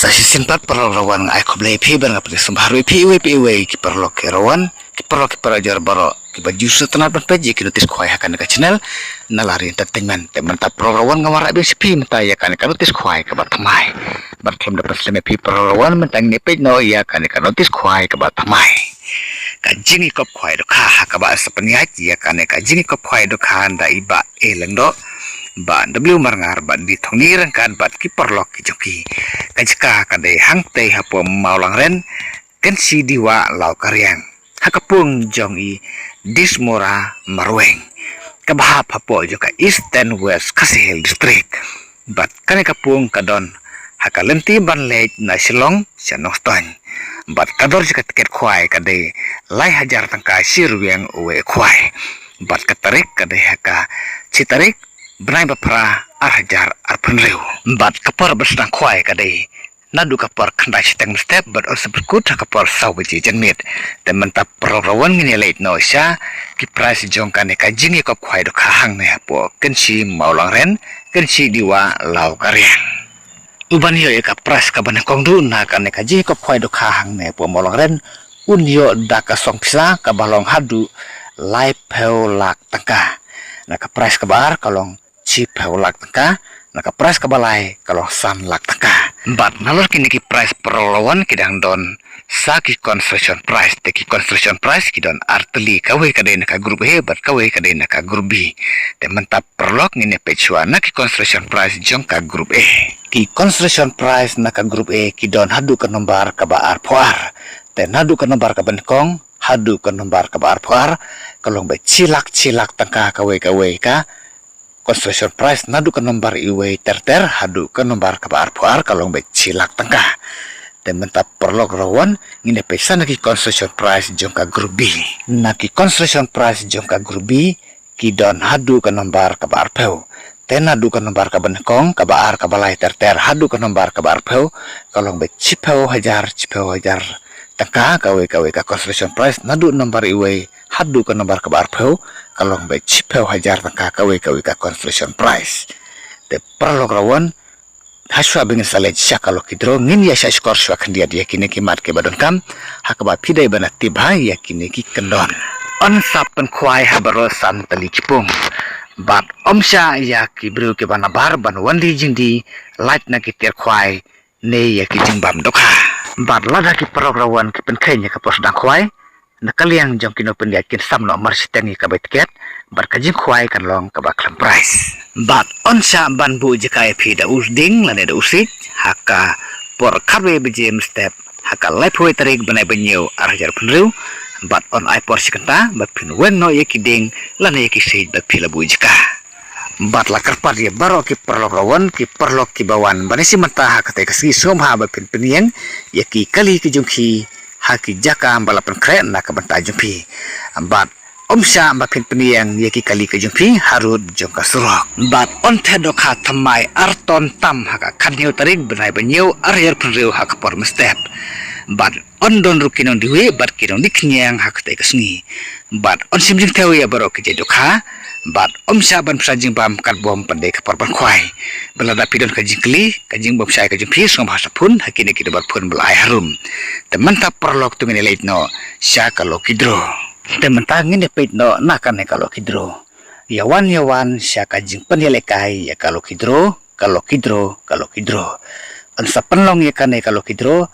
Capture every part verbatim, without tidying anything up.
Shisien pat paralok ruh nga ai khublei ïa phi bad nga pdiang sngewbha ruh ïa phi iwei pa iwei ki paralok ki ruh, ki paralok ki parajor baroh kiba ju sngewtynnat ban peit ïa ki notice khwai ha kane ka channel Nalari Entertainment. Te mynta paralok ruh nga wanrah biang sha phi mynta ïa kane ka notice khwai kaba thymmai. Bad khlem da pynslem ïa phi paralok ruh mynta ngin ïa peit noh ïa kane ka notice khwai kaba thymmai. Ka jingïakop khwai dohkha ha kaba sa pynïaid ïa kane ka jingïakop khwai dohkha da i Bah A Lyngdoh, Bah W Marngar bad i Thongni ryngkat bad ki paralok ki jong ki. Ka jaka ka dei hangtei hapoh Mawlangren, Kynshi Dewa Lawkariang, ha ka pung jong i Dismora Marweng, kaba hap hapoh jong ka Eastern West Khasi Hills District. Bad kane ka pung ka don ha ka lynti ban leit na Shillong sha Nongstoiñ. Bad ka dor jong ka tiket khwai ka dei lai hajar tyngka shi rwiang uwei u khwai. Bad ka tarik ka dei ha ka shi tarik bnai ba phra ar hajar arphew hynriew. Bad ka por ban sdang khwai ka dei naduh ka por khyndai shiteng mynstep bad yn sa pynkut ha ka por saw baje janmiet. Te mynta paralok ruh ngin ïa leit noh sha ki prize jong kane ka jingïakop khwai dohkha hangne hapoh Kynshi Mawlangren, Kynshi Dewa Lawkariang. Uban ïoh ïa ka prize kaba nyngkong duh na kane ka jingïakop khwai dohkha hangne hapoh Mawlangren un ïoh da ka song pisa kaba long haduh laiphew lak tyngka. Na ka prize kaba ar ka long shiphew lak tyngka, na ka prize kaba lai ka long san lak tyngka. Bad nalor kine ki prize paralok ruh ki dang don sa ki consolation prize, te ki consolation prize ki don ar tylli, kawei ka dei na ka group A bad kawei ka dei na ka group B. Te mynta paralok ngin ïa peit shuwa na ki consolation prize jong ka group A. Ki consolation prize na ka group A ki don haduh ka nombar kaba arphew ar. Te naduh ka nombar kaba nyngkong haduh ka nombar kaba arphew ar ka long beit shi lak, shi lak tyngka kawei kawei ka consolation prize. Naduh ka nombar uwei ter ter haduh ka nombar kaba arphew ar ka long beit shi lak tyngka. Te mynta paralok ruh ngin ïa peit sa na ki consolation prize jong ka group B. Na ki consolation prize jong ka group B ki don haduh ka nombar kaba arphew. Te naduh ka nombar kaba nyngkong, kaba ar, kaba lai ter ter haduh ka nombar kaba arphew ka long beit shiphew hajar, shiphew hajar tyngka kawei kawei ka consolation prize. Naduh nombar uwei haduh ka nombar kaba arphew ka long beit shiphew hajar tyngka kawei kawei ka consolation prize. Te paralok ruh, hashwa ba ngin sa leit sha ka lucky draw ngin ïa shah shkor shuwa khyndiat ïa kine ki mat kiba donkam ha kaba phi dei ban tip bha ïa kine ki kyndon. Yn sa pynkhwai ha baroh san tylli ki pung. Bad ym shah ïa ki briew kiba nabar ban wan die jingdie lait na ki tiar khwai ne ïa ki jingbam dohkha. Bad lada ki paralok ruh ki pynkheiñ ïa ka por sdang khwai, na ka liang jong ki nongpynïaid kin sam noh marshiteng ïa ka bai tiket bad ka jingkhwai kan long kaba khlem prize. Bad yn shah ban buh jaka ïa phi da u sding lane da u siej ha ka por khatwei baje mynstep ha ka laiphew wei tarik bnai ba hynñiew ar hajar arphew hynriew. Bad yn ai por shi kynta ba phin weng noh ïa ki ding lane ïa ki siej ba phi la buh jaka. Bad la kyrpad ïa baroh ki paralok ruh, ki paralok kiba wan ban ïashim bynta ha katei ka sngi, sngewbha ba phin pynïeng ïa ki kali ki jong ki ha ki jaka ba la pynkhreh na ka bynta jong phi. Bad ym shah ba phin pynïeng ïa ki kali ki jong phi harud jong ka surok. Bad yn theh dohkha thymmai ar ton tam ha ka khathynñiew tarik bnai ba hynñiew ar hajar arphew hynriew ha ka por mynstep. Bad yn don ruh ki nongdie wieh bad ki nongdie khñiang ha katei ka sngi. Bad yn shim jingthew ïa baroh ki jait dohkha. Bad ym shah ban pynshai jingbam katba ym pat dei ka por ban khwai. Bad lada phi don ka jingkylli, ka jingbymshai ka jong phi, sngewbha sa phone ha kine ki nombar phone ba la ai harum. Te mynta paralok to ngin ïa leit noh sha ka lucky draw. Te mynta ngin ïa peit noh na kane ka lucky draw. Ïa wan ïa wan sha ka jingpynïalehkai ïa ka lucky draw, ka lucky draw, ka lucky draw. Yn sa pynlong ïa kane ka lucky draw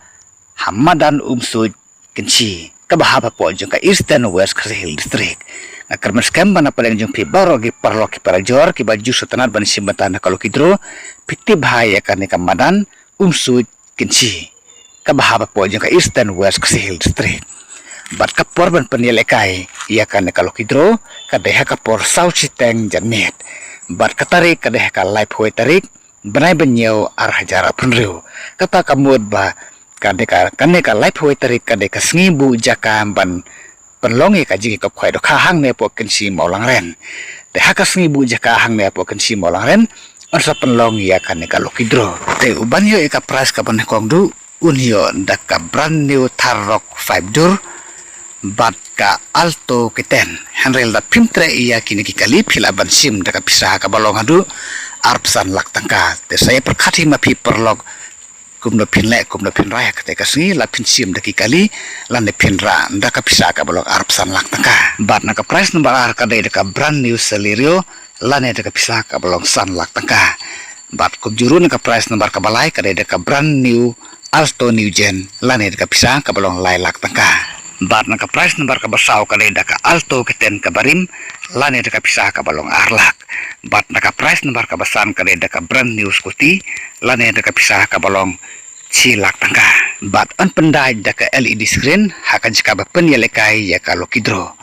ha madan Umsuid, Kynshi, kaba hap hapoh jong ka Eastern West Khasi Hills District. Nga kyrmen skhem ba na pdeng jong phi baroh ki paralok ki parajor kiba ju sngewtynnat ban shim bynta na ka lucky draw, phi tip bha ïa kane ka madan Umsuid, Kynshi, kaba hap hapoh jong ka Eastern West Khasi Hills District. Bad ka por ban pynïalehkai ïa kane ka lucky draw ka dei ha ka por saw shiteng janmiet. Bad ka tarik ka dei ha ka laiphew wei tarik bnai ba hynñiew ar hajar arphew hynriew. Kata ka mut ba ka dei ka, kane ka laiphew wei tarik ka dei ka sngi buh jaka ban pynlong ïa ka jingïakop khwai dohkha hangne hapoh Kynshi Mawlangren. Te ha ka sngi buh jaka hangne hapoh Kynshi Mawlangren, yn sa pynlong ïa kane ka lucky draw. Te uban ïoh ïa ka prize kaba nyngkong duh un ïoh da ka brand new Thar Roxx five door bad ka Alto K ten. Hynrei lada phim treh ïa kine ki kali phi lah ban shim da ka pisa kaba long haduh arphew san lak tyngka. Te sa ïa pyrkhat hi ma phi paralok Kumno phin leh, kumno phin rai ha kata ka sngi, la phin shim da ki kali lane phin rah da ka pisa kaba long arphew san lak tyngka. Bad na ka prize number ar ka dei da ka brand new Celerio lane da ka pisa kaba long san lak tyngka. Bad kumjuh ruh na ka prize number kaba lai ka dei da ka brand new Alto New Gen lane da ka pisa kaba long lai lak tyngka. Bad na ka prize number kaba saw ka dei da ka Alto K ten kaba rim lane da ka pisa kaba long ar lak. Bad na ka prize number kaba san ka dei da ka brand new scooty lane da ka pisa kaba long shi lak tyngka. Bad yn pyndait da ka L E D screen ha ka jaka ba pynïalehkai ïa ka lucky draw.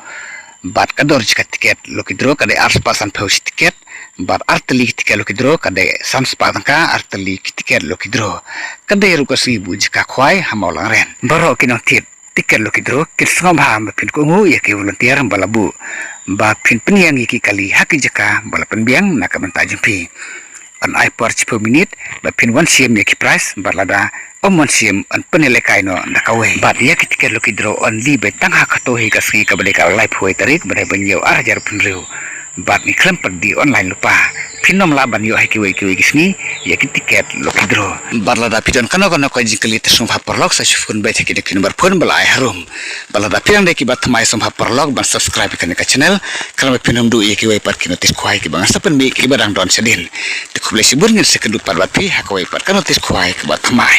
Bad ka dor jaka tiket lucky draw ka dei arspah sanphew shi tiket. Bad artylli ki tiket lucky draw ka dei sanspah tyngka artylli ki tiket lucky draw. Ka dei ruh ka sngi buh jaka khwai ha Mawlangren. Baroh ki nongtip tiket lucky draw kin sngewbha ba phin kohnguh ïa ki volunteer ba la buh ba phin pynïeng ïa ki kali ha ki jaka ba la pynbiang na ka bynta jong phi. Yn ai por shiphew minit ba phin wan shim ïa ki prize bad lada ym wan shim yn pynïalehkai noh da kawei. Bad ïa ki tiket lucky draw yn die beit tang ha kato hi ka sngi kaba dei ka laiphew tarik bnai ba hynñiew ar hajar arphew hynriew. Bad ngi khlem pat die online lypa. Phin ym lah ban ïoh ha kiwei kiwei ki sngi ïa ki tiket lucky draw. Bad lada phi don kano kano ka jingkylli te sngewbha paralok sa shu phone beit ha kine ki number phone ba la ai harum. Bad lada phi dang dei kiba thymmai sngewbha paralok ban subscribe ïa kane ka channel. Khnang ba phin ym duh ïa kiwei pat ki notice khwai kiba ngan sa pynmih kiba dang don shadien. Te khublei shibun, ngin sa ïakynduh pat bad phi ha kawei pat ka notice khwai kaba thymmai.